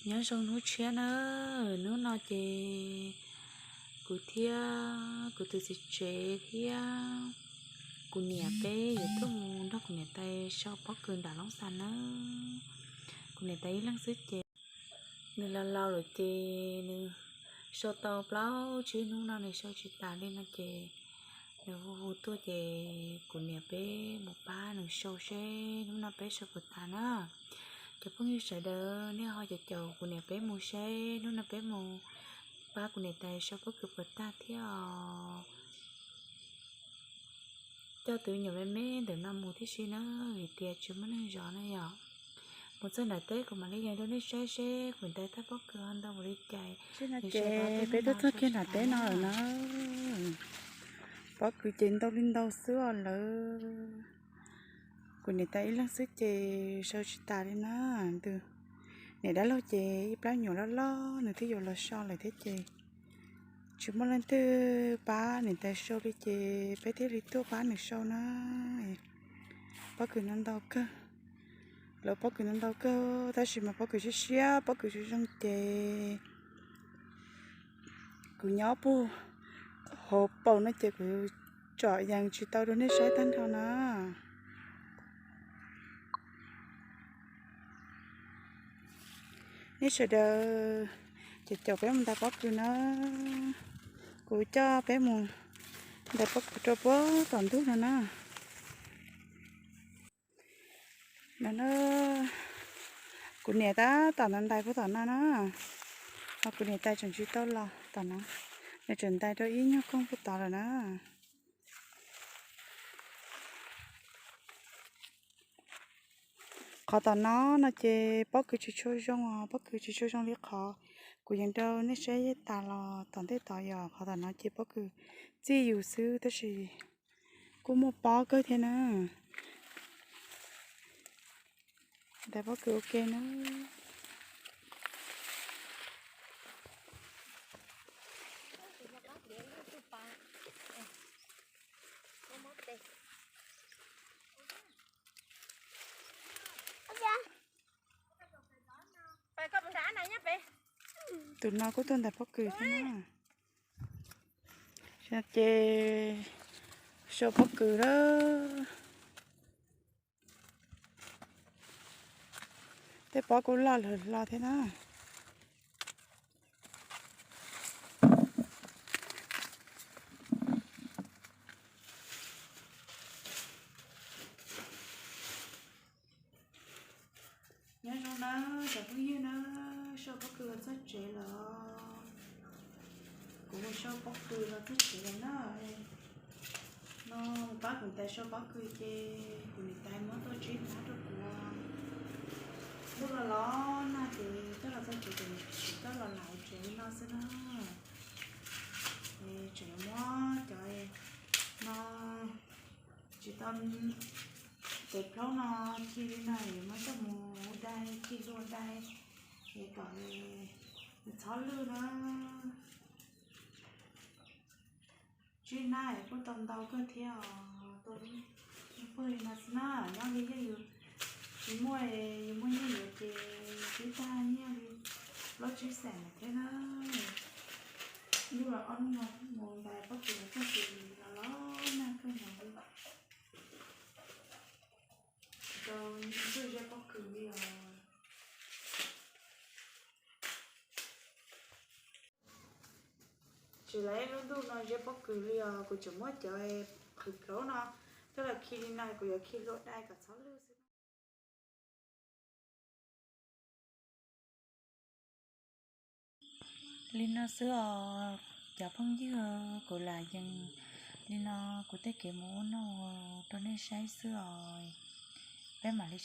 Nyob zoo hnub tshiab na, hnub no ces kuv thiab kuv tus txiv tsev thiab kuv niam peb yuav tuaj mus nrog kuv niam tais sau pob kws nram Loob Xas na. Kuv niam tais ib leeg xwb ces nws laus laus lawm ces nws sau tau plaub tsib hnub no nws sau tsis tas li no ces nws hu hu tuaj ces kuv niam peb mus pab nws sau seb hnub no peb sau puas tas na. Cov phooj ywg sawv daws nej ho caum caum kuv niam peb mus seb hnub no peb mus pab kuv niam tais sau pob kws puas tag thiab os. Coj tus nyuam me me ntawm no mus tib si na, vim tias tsis muaj neeg zov na yom. Mus txog nram teb kuv mam li yees rau nej saib seb kuv niam tais tag pob kws ho ntau npaum li cas. Ces peb tuaj txog kiag nram teb no lawm na. Pob kws ces ntau li ntau xwb os lawm. Kuv niam tais ib leeg xwb ces sau tsis tas li na. Tus niam dab laug ces ib plab nyuam loj loj nws twb yuav los so lawm thiab ces tsis muaj leej twg pab niam tais sau li ces peb thiaj li tuaj pab nws sau na. Pob kws no ntau kawg, lawv pob kws no ntau kawg tab sis mas pob kws siab siab pob kws zoo zoo ces kuv nyob puag hauv paus no ces kuv tsom yees tsis tau rau nej saib tag nrho na. Nej sawv daws caum caum peb mus ntais pob kws na. Kuv coj peb mus ntais pob kws rau puag tom ntug no na. No na, kuv niam tab tom ntais ntais puag tom no na. Ho kuv niam tais tseem tsis tau los tom no, nws tseem ntais rau ib nyuag koog puag tod lawm na. Qhov tom no no ces pob kws tsis tshua zoo os, pob kws tsis tshua zoo li qhov kuv yees rau nej saib tas los tom ntej tod yom. Qhov tom no ces pob kws txij yus xwb tab sis kuj muaj pob kawg thiab na. Ntais pob kws ua ke na. Tus no kuj tuaj ntais pob kws thiab na. Ces sau pob kws lawm. Tej pob kuj loj lawm hlo thiab na. Nyob zoo na cov phooj ywg na, sau pob kws los txog tsev lawm. Kuv mus sau pob kws los txog tsev lawm na. No pab kuv niam tais sau pob kws ces kuv niam tais muab tuaj tsib hnab rau kuv. Ntuj los los nag ces coj los txog tsev ces nws tsis coj los lawm tsev li no xwb na. Es tseem yuav muab cov no tsis tau, cov plaub no khi li no yuav muab coj mus ua dai, khi hlua dai es kom nws txhob lwj na. Tsib hnab es kuj tau ntau kawg thiab os, tau pawg li no xwb na. Nyob li yog yus tsis muaj, yus muaj nyiaj yuav ces twb tag nyiaj li plaub tsib xees lawm thiab na. Ntuj los ob hnub no mus ntais pob kws los txog ces los los nag kawg nkaus li. Tsis tau ntswj zeb pob kws li os. Tsis lawv lub ntuj no zeb pob kws li os, kuv tseem muab cov qhwv plaub no coj los khi li no, kuv yuav khi hlua dai kom txhob lwj xwb. Li no xwb os cov phooj ywg, kuv lam yees li no kuv tej kev mus ua noj rau nej saib xwb os. Peb mam li